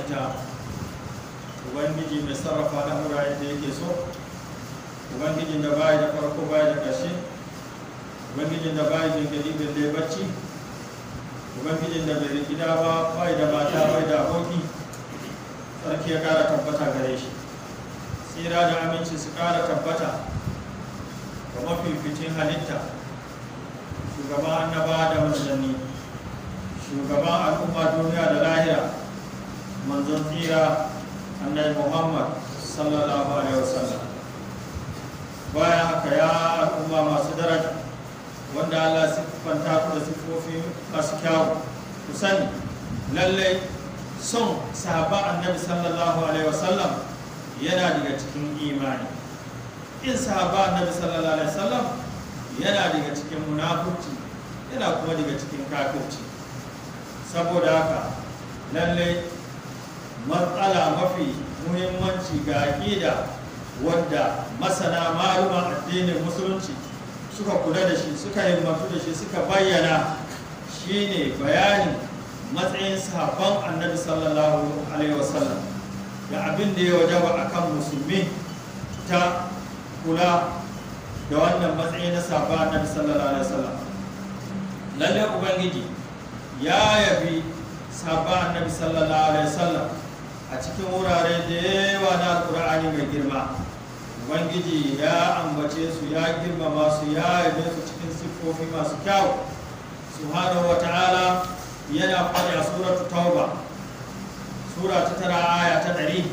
Halitta, Ubangiji mai sarrafa al'amura yadda yake so, Ubangijin da bai da farko, bai da ƙarshe, Ubangijin da bai jinkiri balle bacci, Ubangijin da bai rikida ba, bai da mata, bai da aboki, sarki ya ƙara tabbata gare shi. Tsira da aminci su ƙara tabbata ga mafificin halitta, shugaban annaba da manzanni, shugaban al'umma duniya da lahira, manzon tsira Annabi Muhammad sallallahu alaihi wasallam. Bayan haka, ya al'umma masu daraja wanda Allah siffanta ku da siffofi masu kyawu, ku sani lallai son sahabban Annabi sallallahu alaihi wasallam yana daga cikin imani. In sahabban Annabi sallallahu alaihi wasallam yana daga cikin munafurci, yana kuma daga cikin kafirci. Saboda haka, lallai matsala mafi muhimmanci ga aƙida wadda masana maluman addinin Musulunci suka kula da shi, suka himmatu da shi, suka bayyana, shine bayanin matsayin sahabban Annabi sallallahu alaihi wasallam da abin da ya wajaba akan Musulmi ta kula da wannan matsayi na sahabban Annabi sallallahu alaihi wasallam. Lalle Ubangiji ya yabi sahabban Annabi sallallahu alaihi wasallam a cikin wurare da yawa na Alkur'ani mai girma. Ubangiji ya ambace su, ya girmama su, ya yabe su cikin siffofi masu kyau. Subhanahu wa ta'ala yana faɗi a Suratu Tauba, sura ta 9, aya ta 100.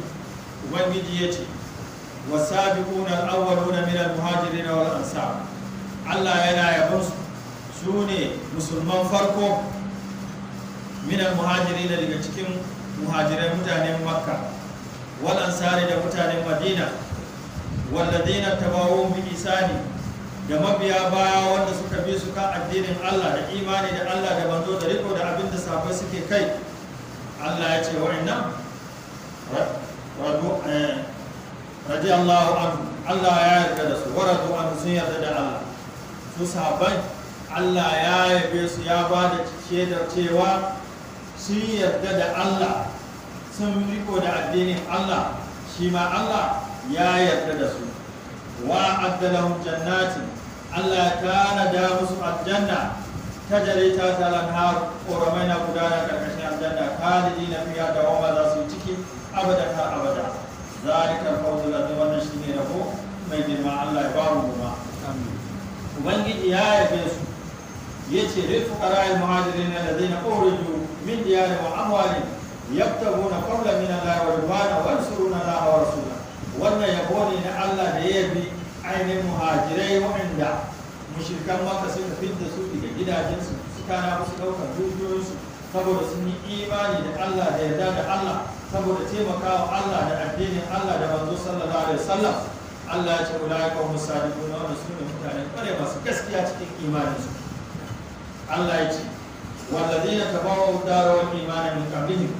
Ubangiji ya ce: "والسابقون الأولون من المهاجرين والأنصار". Allah yana yabon su, su ne musulman farko, من المهاجرين, daga cikin muhajirai mutanen Makka, والأنصار, da mutanen Madina, والذين اتبعوهم بإحسان, da mabiya baya wanda suka bi su kan addinin Allah da imani da Allah da manzo da riko da abin da sahabbai suke kai. Allah ya ce wa'annan رضي الله عنهم, Allah ya yarda da su, ورضوا عنه, sun yarda da Allah. Su sahabbai Allah ya yabe su, ya ba da shaidar cewa sun yarda da Allah, sun riko da addinin Allah, shi ma Allah ya yarda da su. وأعد لهم جنات, Allah ya tanada musu aljanna, تجري تحتها الأنهار, ƙoramai na gudana karkashin aljanna, خالدين فيها, dawama za su yi ciki, أبدا, har abada. ذلك الفوز العظيم, wannan shine rabo mai girma. Allah ya ba mu ma. Ubangiji ya yabe su, yace: للفقراء المهاجرين الذين أخرجوا من ديارهم وأموالهم يبتغون فضلا من الله ورضوانا وينصرون الله ورسوله. Wannan yabo ne na Allah da ya yabi ainihin muhajirai waɗanda mushrikan Makka suka fidda su daga gidajensu, suka na musu ɗaukar dukiyoyinsu, saboda sun yi imani da Allah da yarda da Allah, saboda taimakawa Allah da addinin Allah da manzo sallallahu alaihi wasallam. Allah ya ce: أولئك هم الصادقون. Wanda su ne mutanen kware masu gaskiya cikin imaninsu. Allah ya ce: والذين تبوءوا الدار والإيمان من قبلهم.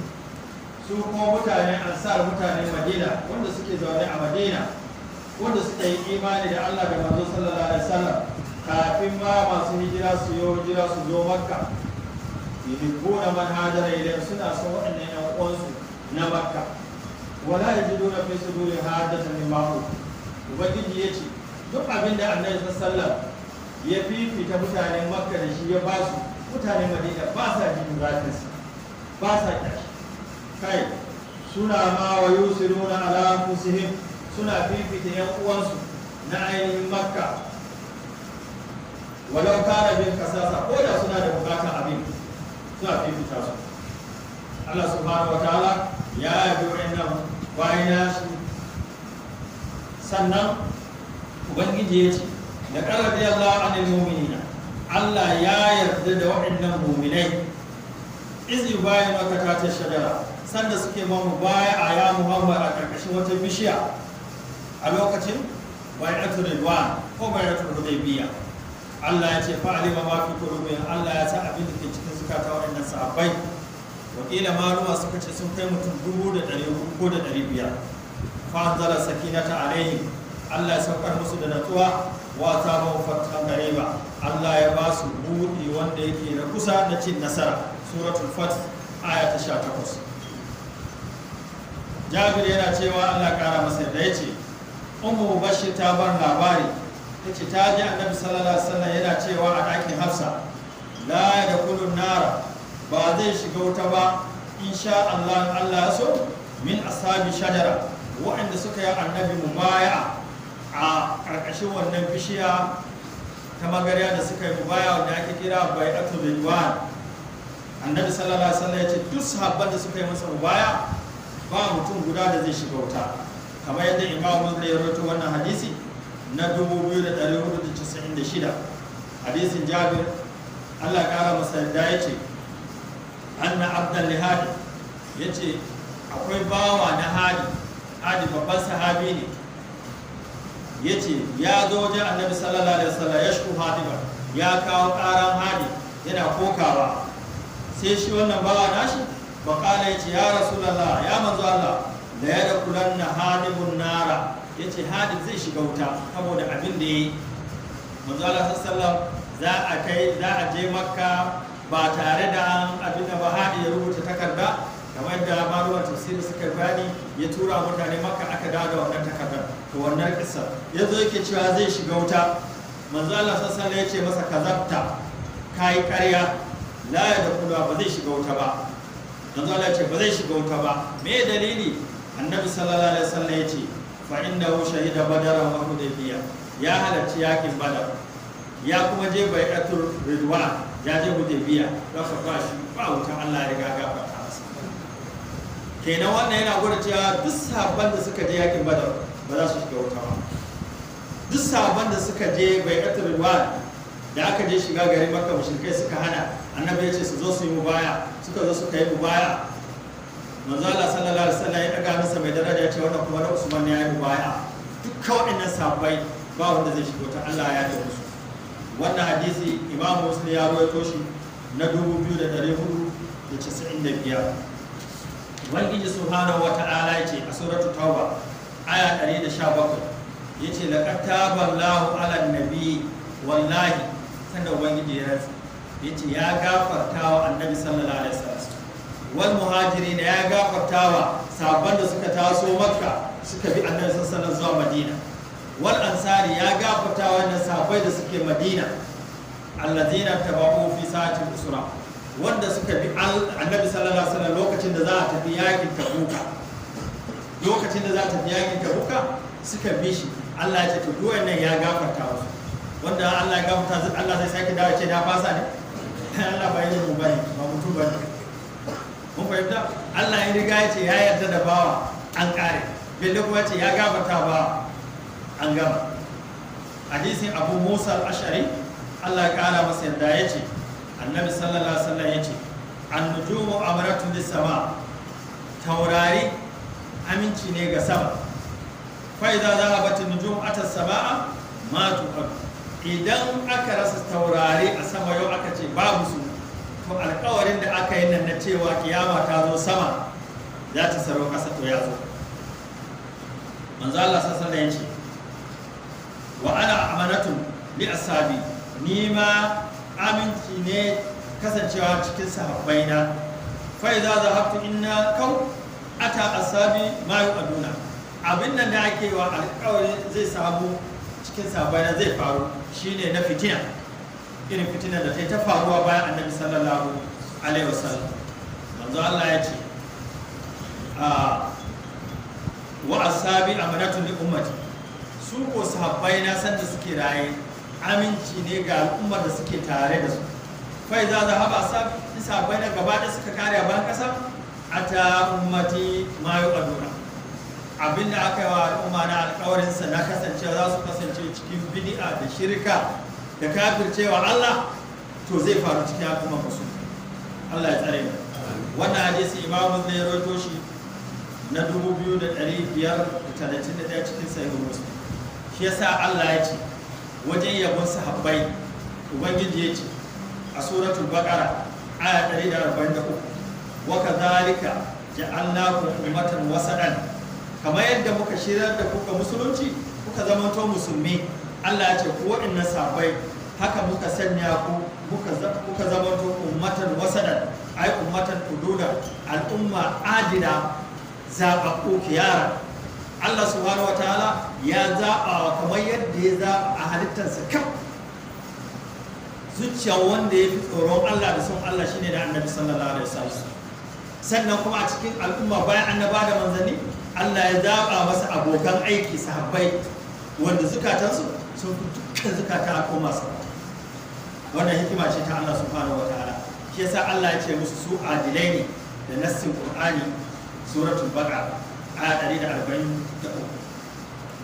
Su kuma mutanen Ansar, mutanen Madina wanda suke zaune a Madina, wanda suka yi imani da Allah da manzo sallallahu alaihi wasallam kafin ma masu hijira su yi hijira su zo Makka, يحبون من هاجر إليهم, suna son waɗannan ƴan uwansu na Makka, ولا يجدون في صدورهم حاجة مما أوتوا. Ubangiji ya ce duk abin da Annabi sallallahu alaihi wasallam ya fifita mutanen Makka da shi, ya ba su, mutanen Madina ba sa jin zafinsa, ba sa kyashi. Kai, suna ma ويؤثرون على أنفسهم, suna fifita yan uwansu na ainihin Makka, ولو كان بهم خصاصة, ko da suna da bukatan abin, suna fifita su. Allah subhanahu wa ta'ala ya yabi wa'annan bayan shi. Sannan Ubangiji ya ce: لقد رضي الله عن المؤمنين, Allah ya yarda da waɗannan mu'minai, إذ يبايعونك تحت الشجرة, sanda suke ma mubaya'a, ya Muhammad, a karkashin wata bishiya a lokacin bai'atul Ridwan ko bai'atul Hudaybiyya. Allah ya ce: فعلم ما في قلوبهم, Allah ya san abin da ke cikin zukata waɗannan sahabbai. Wakila maluma suka ce sun kai mutum 400 ko da 500. فأنزل السكينة عليهم, Allah ya saukar musu da natsuwa, وأثابهم فتحا قريبا, Allah ya ba su buɗi wanda yake na kusa na cin nasara. Suratul Fath, aya ta 18. Jabir yana cewa, Allah kara masa yadda, yace Ummu Mubashir ta bar labari, tace ta ji Annabi sallallahu alaihi wasallam yana cewa a ɗakin Hafsa: "La yadkhulun nara", ba zai shiga wuta ba, insha Allah, Allah ya so, min ashabi shajara, waɗanda suka yi Annabi mubaya'a a ƙarƙashin wannan bishiya ta magarya da suka yi mubaya, wanda ake kira bai'atul ridwan. Annabi sallallahu alaihi wasallam ya ce duk sahabban da suka yi masa mubaya, ba mutum guda da zai shiga wuta, kamar yadda Imam Muslim ya rawaito wannan hadisi na 2496. Hadisin Jabir, Allah ya kara masa yadda, ya ce anna abdan li Hadi, ya ce akwai bawa na Hadi. Hadi babban sahabi ne. Ya ce ya zo wajen Annabi sallallahu alaihi wasallam, yashku Hadiba, ya kawo karan Hadi yana kokawa. Sai shi wannan bawa nashi bakala ya ce: "Ya Rasulallah, ya manzo Allah, la yadkhulanna Hadibun nara." Ya ce Hadib zai shiga wuta saboda abin da ya yi. Manzo Allah sallallahu, za a kai, za a je Makka ba tare da an abin da ba, Hadi ya rubuta takarda, kamar da maluman tafsiri suka bani, ya tura mutane Makka, aka dawo da wannan takardar. To wannan kissa yazo yake cewa zai shiga wuta. Manzo Allah sallallahu alaihi ya ce masa: "Kazabta, kai ƙarya, la yadkhulu", ba zai shiga wuta ba. Manzo Allah ya ce ba zai shiga wuta ba. Me dalili? Annabi sallallahu alaihi wasallam ya ce: "Fa innahu shahida Badara wa Hudaybiya", ya halarci yakin Badar, ya kuma je bai'atul ridwan, ya je Hudaybiya, za ka ba shi ba wuta, Allah ya riga gafarta masa. Kenan wannan yana gwada cewa duk sahabban da suka je yakin Badar ba za su shiga wuta ba. Duk sahabban da suka je bai'atul ridwan, da aka je shiga garin Makka, mushrikai suka hana, Annabi ya ce su zo su yi mubaya, suka zo suka yi mubaya. Manzo Allah sallallahu alaihi wasallam ya daga masa mai daraja, ya ce wannan kuma na Usman ne, ya yi mubaya. Dukkan waɗannan sahabbai ba wanda zai shiga wuta, Allah ya yi musu. Wannan hadisi Imam Muslim ya rawaito shi na 2495. Ubangiji subhanahu wa ta'ala ya ce a suratul Tauba aya 117, ya ce: "Laqad taballahu ala nabi." Wallahi, sanda Ubangiji ya rantsa, ya ce ya gafarta wa Annabi sallallahu alaihi wasallam, wal muhajirin, ya gafarta wa sahabban da suka taso Makka suka bi Annabi sallallahu alaihi wasallam zuwa Madina, wal ansari, ya gafarta wa wannan sahabbai da suke Madina, allazina taba'u fi sa'atil usra, wanda suka bi Annabi sallallahu alaihi wasallam lokacin da za a tafi yakin Tabuka. Lokacin da za a tafi yakin Tabuka suka bi shi. Allah ya ce to duk wannan ya gafarta musu. Wanda Allah ya gafarta, Allah zai sake dawo ce da fasa ne? Allah ba yin mu bane, ba mutum bane. Mun fahimta? Allah ya riga ya ce ya yarda da bawa, an kare. Belle kuma ce ya gafarta ba, an gama. Hadisin Abu Musa al-Ash'ari, Allah ya kara masa yadda, ya ce Annabi sallallahu alaihi wasallam ya ce: "An-nujumu amanatun lis-sama", taurari aminci ne ga sama. "Fa idza zahabat an-nujum ata as-samaa ma tu'ad." Idan aka rasa taurari a sama, yau aka ce babu su, to alkawarin da aka yi nan na cewa kiyama ta zo, sama za ta saro kasa, to ya zo. Manzo Allah sallallahu alaihi ya ce: "Wa ana amanatun li ashabi", ni ma aminci ne kasancewa cikin sahabbaina. "Fa idza zahabtu inna kau ata ashabi ma yu'aduna", abin nan da ake wa alƙawari zai samu cikin sahabbaina zai faru, shine na fitina, irin fitina da ta yi ta faruwa bayan Annabi sallallahu alaihi wasallam. Manzo Allah ya ce a "Wa ashabi amanatun li ummati", su ko sahabbai na san da suke raye aminci ne ga al'ummar da suke tare da su. "Fa idza zahaba ashabi", in sahabbai na gaba da suka kare a bayan kasa, "ata ummati ma yu'aduna", abinda aka yi wa al'umma na alkawarin sa na kasancewa za su kasance cikin bid'a da shirka da kafircewa Allah, to zai faru cikin al'umma musulmi. Allah ya tsare mu. Wannan hadisi Imam Muslim ya rawaito shi na 2531 cikin Sahihul Muslim. Shi yasa Allah ya ce wajen yabon sahabbai, Ubangiji ya ce a suratul Baqara aya 143: "Wa kadhalika ja'alnakum ummatan wasadan", kamar yadda muka shirar da kuka musulunci, kuka zamanto musulmi, Allah ya ce ku waɗannan sahabbai haka muka sanya ku, kuka zamanto ummatan wasadan, ai ummatan ududa, al'umma adila. Zaɓaɓɓu, kiyara. Allah subhanahu wataala ya zaɓa wa, kamar yadda ya zaɓa a halittarsa kaf, zuciyar wanda ya fi tsoron Allah da son Allah shine da Annabi sallallahu alaihi wasallam. Sannan kuma a cikin al'umma, bayan annaba da manzanni, Allah ya zaɓa masa abokan aiki, sahabbai, wanda zukatansu sun fi dukkan zukatan al'umma sa. Wannan hikima ce ta Allah subhanahu wataala. Shi yasa Allah ya ce musu su adilai ne da nassin Qur'ani, Suratul Baqara, aya 143.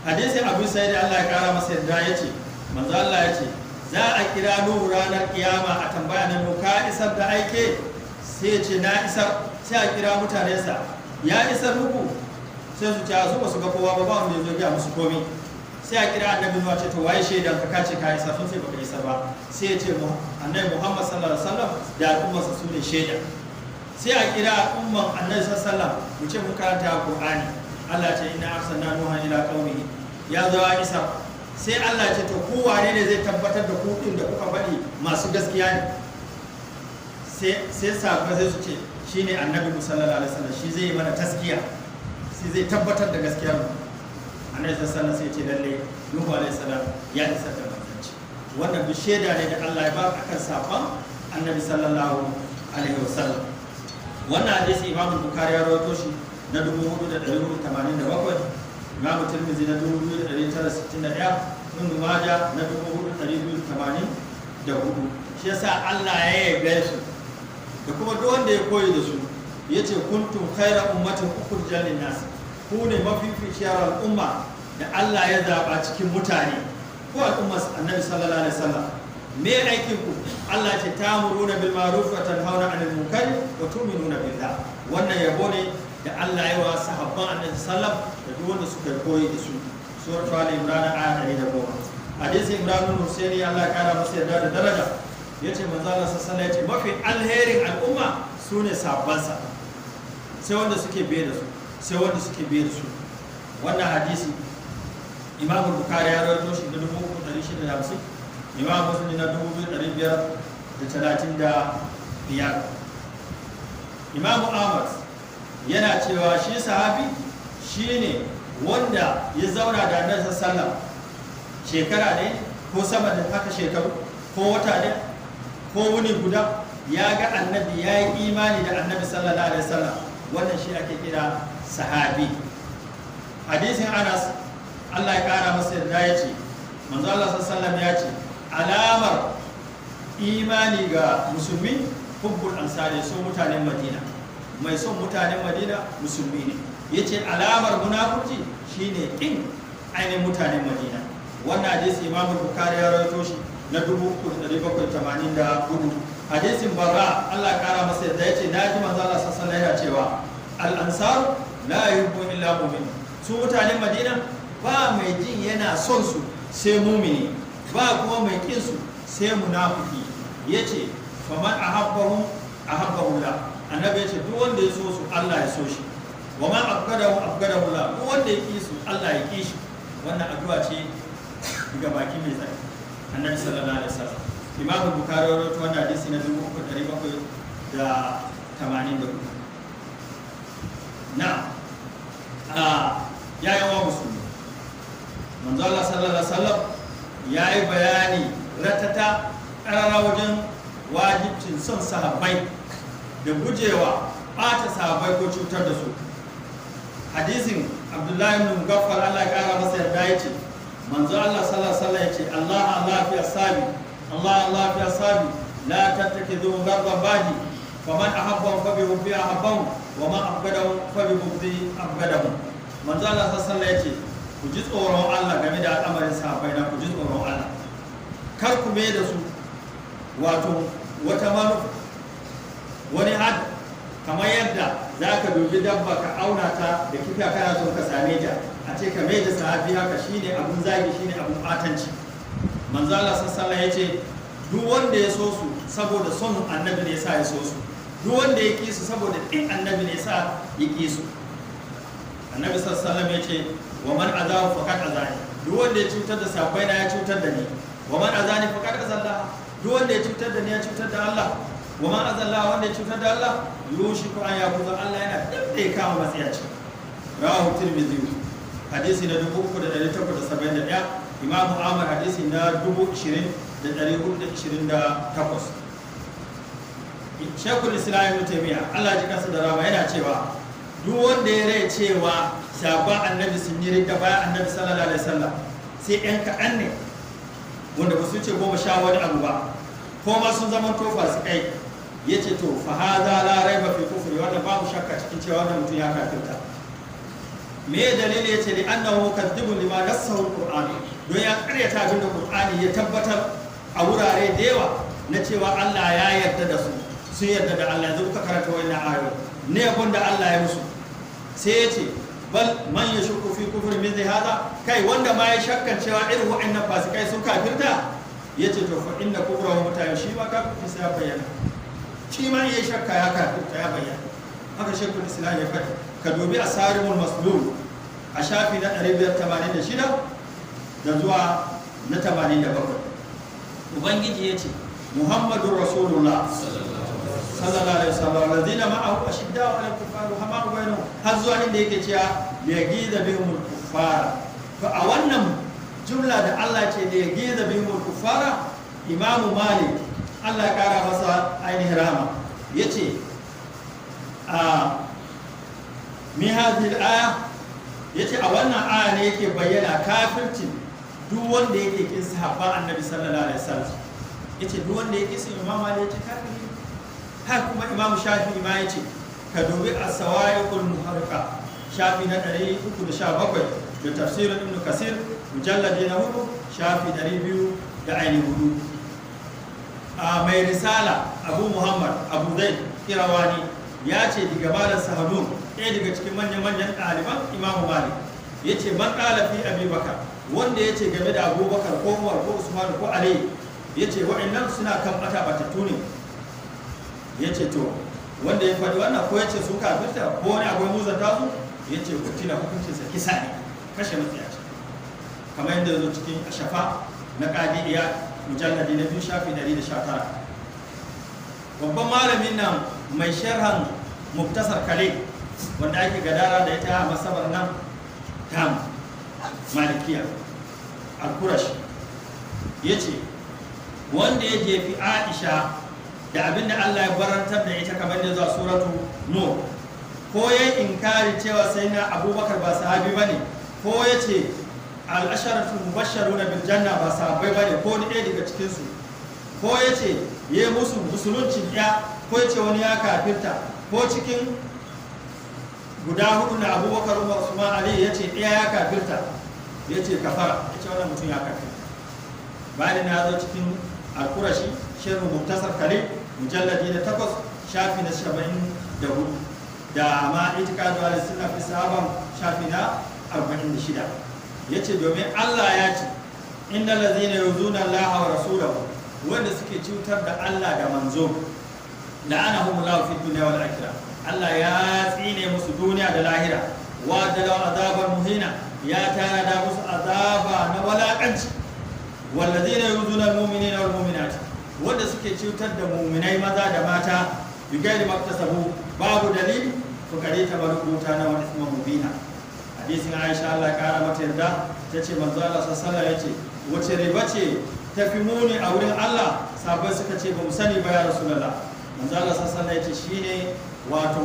Hadisin Abu Sa'id, Allah ya kara masa yadda, ya ce manzo Allah ya ce za a kira Nuhu ranar kiyama, a tambaya na Nuhu, "Ka isar da aike?" Sai ya ce, "Na isar." Sai a kira mutanensa, "Ya isar muku?" Sai su ce su ba su ga kowa ba, ba wanda ya zo gaya musu komai. Sai a kira Annabi Nuhu, ce, "To, waye shaidan ka? Kace ka isar, sun ce baka isar ba." Sai ya ce Annabi Muhammad sallallahu alaihi wasallam da al'ummarsa su ne shaida. Sai a kira al'umman Annabi sallallahu alaihi wasallam, mu ce mun karanta Qur'ani, Allah ce, "Inna arsalna Nuha ila qaumihi," ya zo ya isar. Sai Allah ce, "To, ku wane ne zai tabbatar da ku din da kuka faɗi masu gaskiya ne?" Sai sahabbai sai su ce shine Annabi sallallahu alaihi wasallam, shi zai yi mana taskiya, sai zai tabbatar da gaskiyar mu. Annabi sallallahu alaihi wasallam sai ce lalle Nuhu alaihi salam ya isar da manzanci. Wannan duk shaida ne da Allah ya ba akan sahabban Annabi sallallahu alaihi wasallam. Wannan hadisi Imam Bukhari ya rawaito shi na 4487, Imam Tirmidhi na 2961, Ibn Majah na 4284. Shi yasa Allah ya yabe su da kuma duk wanda ya koyi da su, yace, "Kuntum khaira ummatin ukhrijat lin nas." Ku ne mafificiyar al'umma da Allah ya zaba cikin mutane, ko al'ummar Annabi sallallahu alaihi wasallam. Me aikin ku? Allah ce, "Ta'muruna bil ma'ruf wa tanhauna 'anil munkar wa tu'minuna billah." Wannan yabo ne da Allah ya wa sahabban Annabi sallam da duk wanda suka koyi da su, Suratul Ali Imran, aya 110. Hadisi Imran bin Husaini, Allah ya kara masa yarda da daraja, yace manzo Allah sallallahu alaihi wasallam yace mafi alherin al'umma sune sahabbansa, sai wanda suke biye da su, sai wanda suke biye da su. Wannan hadisi Imam Bukhari ya rawaito shi da 3650, Imam Muslim na 2535. Imam Ahmad yana cewa shi sahabi shine wanda ya zauna da Annabi sallam shekara ne ko sama da haka shekaru, ko wata ne, ko wuni guda, ya ga Annabi, ya yi imani da Annabi sallallahu alaihi wasallam. Wannan shi ake kira sahabi. Hadisin Anas, Allah ya kara masa yarda, ya ce manzo Allah sallallahu ya ce alamar imani ga musulmi hubbul ansari, so mutanen Madina. Mai son mutanen Madina musulmi ne. Yace alamar munafurci shine kin ainihin mutanen Madina. Wannan hadisi Imam Bukhari ya rawaito shi na 3784. Hadisin Barra, Allah ya kara masa yadda, yace naji manzo Allah sallallahu alaihi yana cewa, "Al ansar la yuhibbu illa mu'min." Su mutanen Madina ba mai jin yana son su sai mumini, ba kuma mai kin su sai munafiki. Yace, "Faman ahabbahum ahabbahu Allah." Annabi yace duk wanda ya so su, Allah ya so shi. "Wa man abghadahu abghadahu Allah." Duk wanda ya ki su, Allah ya ki shi. Wannan addu'a ce daga baki mai tsari, Annabi sallallahu alaihi wasallam. Imam Bukhari ya rawaito wannan hadisi na 3784. Na a ya yawa musulmi, manzo Allah sallallahu alaihi wasallam ya yi bayani ratata ƙarara wajen wajibcin son sahabbai da gujewa ɓata sahabbai ko cutar da su. Hadisin Abdullahi ibn Mugaffal, Allah ya kara masa yarda, ya ce manzo Allah sallallahu alaihi wasallam ya ce, "Allah Allah fi ashabi, Allah Allah fi ashabi, la tattakhidhu ghardan ba'di, faman ahabbahum fa bi hubbi ahabbahum, wa man abghadahum fa bi bughdi abghadahum." Manzo Allah sallallahu alaihi wasallam ya ce ku ji tsoron Allah game da al'amarin sahabbai na, ku ji tsoron Allah, kar ku mai da su wato wata manufa, wani had, kamar yadda za ka dubi dabba ka auna ta da kifiya kana son ka same ta, a ce ka mai da sahabi haka shine abun zagi, shine abun batanci. Manzo Allah sallallahu alaihi ya ce duk wanda ya so su saboda son Annabi ne yasa ya so su, duk wanda ya ki su saboda kin Annabi ne yasa ya ki su. Annabi sallallahu alaihi wasallam ya ce, "Wa man azahu faqad azani." Duk wanda ya cutar da sahabbai na, ya cutar da ni. "Wa man azani faqad azalla." Duk wanda ya cutar da ni, ya cutar da Allah. "Wa man azalla," wanda ya cutar da Allah, yushiku an yakuza, Allah yana dab da ya kama matsiyaci. Rawahu Tirmidhi, hadisi na 3871, Imam Ahmad, hadisi na 20428. Sheikhul Islam Ibn Taymiyyah, Allah ji kansa da rama, yana cewa duk wanda ya rai cewa sahabban Annabi sun yi ridda bayan Annabi sallallahu alaihi wasallam, sai yan kaɗan ne wanda ba su ce 10 wani abu ba, ko ma sun zama to fasikai, ya ce to fa hadha la raiba fi kufri, wanda babu shakka cikin cewa wannan mutum ya kafirta. Me ya dalili? Ya ce li annahu mukadzibun lima nassahu alquran, don ya karyata abin da Qur'ani ya tabbatar a wurare da yawa na cewa Allah ya yarda da su, sun yarda da Allah. Yanzu kuka karanta wannan ayoyi ne yabon da Allah ya musu. Sai ya ce bal man yashukku fi kufri mithli hada, kai wanda ma ya shakkan cewa irin wa'annan fasikai sun kafirta, ya ce to fa inna kufrahu mutayin, shi ma kafirci sai ya bayyana, shi ma iya shakka ya kafirta ya bayyana. Haka Sheikhul Islam ya faɗi. Ka dubi Asarimul Maslul a shafi na 586 da zuwa na 87. Ubangiji ya ce Muhammadun Rasulullah sallallahu alaihi wasallam lazina ma'ahu ashidda'u 'alal kuffar ruhama'u bainahum, har zuwa inda yake cewa liyagiza bihimul kuffara. To a wannan jumla da Allah ce liyagiza bihimul kuffara, Imamu Malik, Allah ya kara masa ainihin rahama, yace a mi hadhihi al-aya, yace a wannan aya ne yake bayyana kafircin duk wanda yake kin sahabban Annabi sallallahu alaihi wasallam. Yace duk wanda yake sun Imam Malik, yace kafiri. Har kuma Imam Shafi'i ma yace, ka dubi As-Sawa'iqul Muharriqa, shafi na 317, da tafsirin Ibn Kasir, mujalladi na 4, shafi 200 da ainihin hudu. A mai risala, Abu Muhammad Abu Zaid Kirawani, ya ce daga malam Sahanun, ɗaya daga cikin manyan-manyan ɗaliban Imamu Malik, ya ce man ƙala fi Abi Bakar, wanda ya ce game da Abubakar ko Umar ko Usman ko Ali, ya ce wa'annan suna kan ɓata, batattu ne, ya ce to wanda ya faɗi wannan, ko ya ce sun kafirta, ko wani abu ya muzanta su, ya ce kutila, hukuncinsa kisa ne, kashe matsiyaci, kamar yadda ya zo cikin Ashafa na Qadi Iyad, mujalladi na 2, shafi 119. Babban malamin nan mai sharhan Muktasar Khalil, wanda ake gadara da ita a masabar nan tam Malikiya, Al-Qurashi, ya ce wanda ya jefi Aisha da abin da Allah ya barantar da ita, kamar da zuwa Suratu Nur, ko ya inkari cewa sai na Abubakar ba sahabi ba ne, ko ya ce al-asharatu mubashsharuna bil janna ba sahabbai ba ne, ko ni ɗaya daga cikinsu, ko ya ce ya yi musu musuluncin ya, ko ya ce wani ya kafirta, ko cikin guda hudu na Abubakar, Umar, Usman, Ali, ya ce ɗaya ya kafirta, ya ce kafara, ya ce wannan mutum ya kafirta. Bayan na zo cikin Al-Qurashi, Sharh Muktasar Khalil, mujalladi na 8, shafi na 74, da ma Itiqadu al-Sunna fi Sahaba, shafi na 46, yace domin Allah ya ce innal ladzina yuzuna Allah wa rasulahu, wanda suke cutar da Allah da manzo, la'anahumullahu fi dunya wal akhirah, Allah ya tsine musu duniya da lahira, wa da azabar muhina, ya tana da musu azaba na walakanci. Wallazina yuzuna almu'minina wal mu'minat, wanda suke cutar da mu'minai maza da mata, bigairi maktasabu, babu dalili, to kare ta marubuta na wani isma mubina. Hadisin Aisha, Allah ya kara mata yarda, tace manzo Allah sallallahu alaihi wasallam yace wace riba ce tafi muni a wurin Allah? Sahabbai suka ce ba mu sani ba ya Rasulullah. Manzo Allah sallallahu alaihi wasallam yace shine wato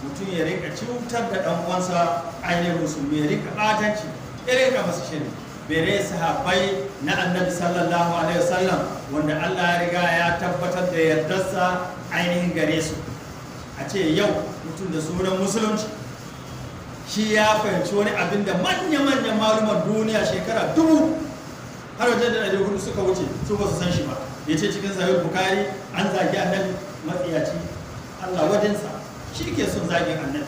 mutum ya rika cutar da dan uwansa ainihin musulmi, ya rika batanci, ya rika masa shiri, bere sahabbai na Annabi sallallahu alaihi wasallam, wanda Allah ya riga ya tabbatar da yardarsa ainihin gare su. A ce yau mutum da sunan musulunci shi ya fahimci wani abin da manya-manyan maluman duniya shekara dubu har wajen da 400 suka wuce su ba su san shi ba, ya ce cikin Sahih Bukhari an zagi Annabi. Matsiyaci, Allah wajensa, shi ke son zagin Annabi,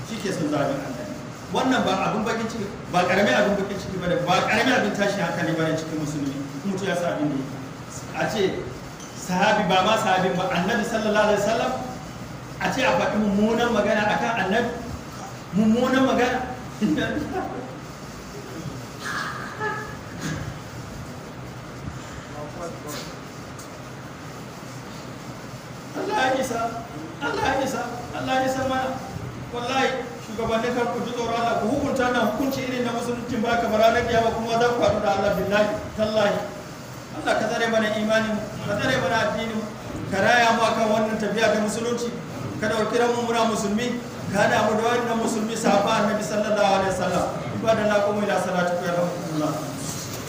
shi ke son zagin Annabi. Wannan ba abin bakin ciki, ba karamin abin bakin ciki bane, ba karamin abin tashin hankali bane cikin musulmi. Mutum ya sa abin da yake, a ce sahabi, ba ma sahabin ba, Annabi sallallahu alaihi wasallam, a ce a faɗi mummunan magana akan Annabi, mummunan magana. Allah ya isa, Allah ya isa, Allah ya isa mana. Wallahi shugabanni Shugabannin kar ku ji tsoron Allah, ku hukunta nan hukunci irin na musulunci ba kamar ranar kiyama kuma za ku haɗu da Allah, billahi tallahi. Allah ka tsare mana imanin, ka tsare mana addinin, ka raya mu akan wannan tafiya ta musulunci, ka dauki ranmu muna musulmi, ka hada mu da wannan musulmi sahaba Annabi sallallahu alaihi wasallam. Ibadallah, qumu ila salatikum yarhamukumullah.